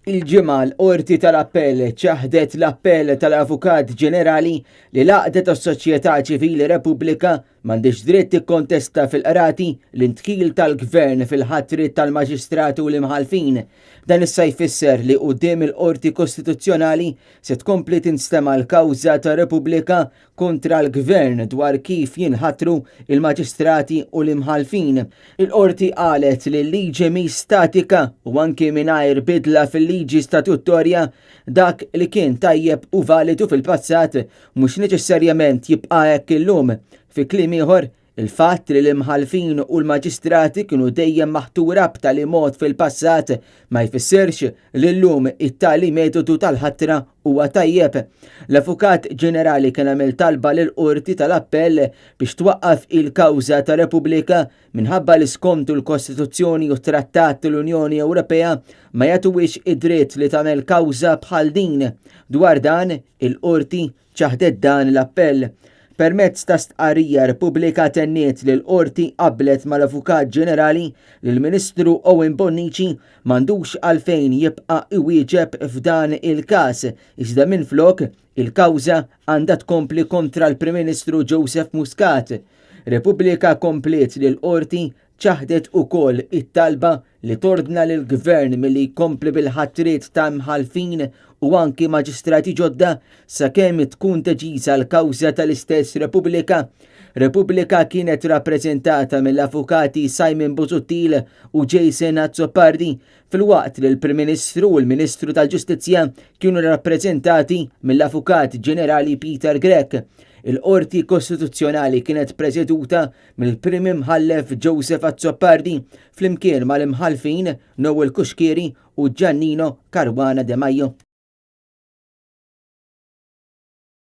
Il-Ġimgħa l-Qorti tal-Appell ċaħdet l-appell tal-Avukat Ġenerali li l-Għaqda tas-Soċjetà Ċivili Repubblika m'għandhiex dritt tikkontesta fil-qrati l-indħil tal-Gvern fil-ħatriet tal-Maġistrati u l-Imħallfin. Dan issa jfisser li quddiem il-Qorti Kostituzzjonali se tkompli tinstema' l-kawża ta' Repubblika kontra l-Gvern dwar kif jinħatru l-Maġistrati u l-Imħallfin. Il-Qorti qalet li l-liġi mhix statika u anki mingħajr bidla fil-liġi statuttorja, dak li kien tajjeb u validu fil-passat mhux neċessarjament jibqa' hekk illum. Fi kliem ieħor, Il-fatt li l-imħallfin u l-maġistrati kienu dejjem maħtura b'tali mod fil-passat ma jfissirx li llum it-tali metodu tal-ħatra huwa tajjeb. L-Avukat Ġenerali kien għamel talba lill-Qorti tal-Appell biex twaqqaf il-kawża ta' Repubblika minħabba li skontu l-Kostituzzjoni u t-Trattat tal-Unjoni Ewropea ma jagħtuhiex id-dritt li tagħmel kawża bħal din. Dwar dan, il-Qorti ċaħdet dan l-appell. Permezz ta' stqarrija Repubblika tenniet li l-Qorti qablet mal-Avukat Ġenerali li l-Ministru Owen Bonnici m'għandux għalfejn jibqa' iwieġeb f'dan il-każ, iżda minflok il-kawża għandha tkompli kontra l-Prim Ministru Joseph Muscat. Repubblika kompliet li l-Qorti Ċaħdet ukoll it-talba li tordna lill-Gvern milli jkompli bil-ħatriet ta' imħallfin u anki maġistrati ġodda sakemm tkun deċiża l-kawża tal-istess Repubblika. Repubblika kienet rappreżentata mill-avukati Simon Busuttil u Jason Azzopardi filwaqt li l-Prim Ministru u l-Ministru tal-Ġustizzja kienu rappreżentati mill-Avukat Ġenerali Peter Grech. Il-Qorti Kostituzzjonali kienet preseduta mill-Prim Imħallef Joseph Azzopardi flimkien mal-Imħallfin Noel Cuschieri u Giannino Caruana De Maio.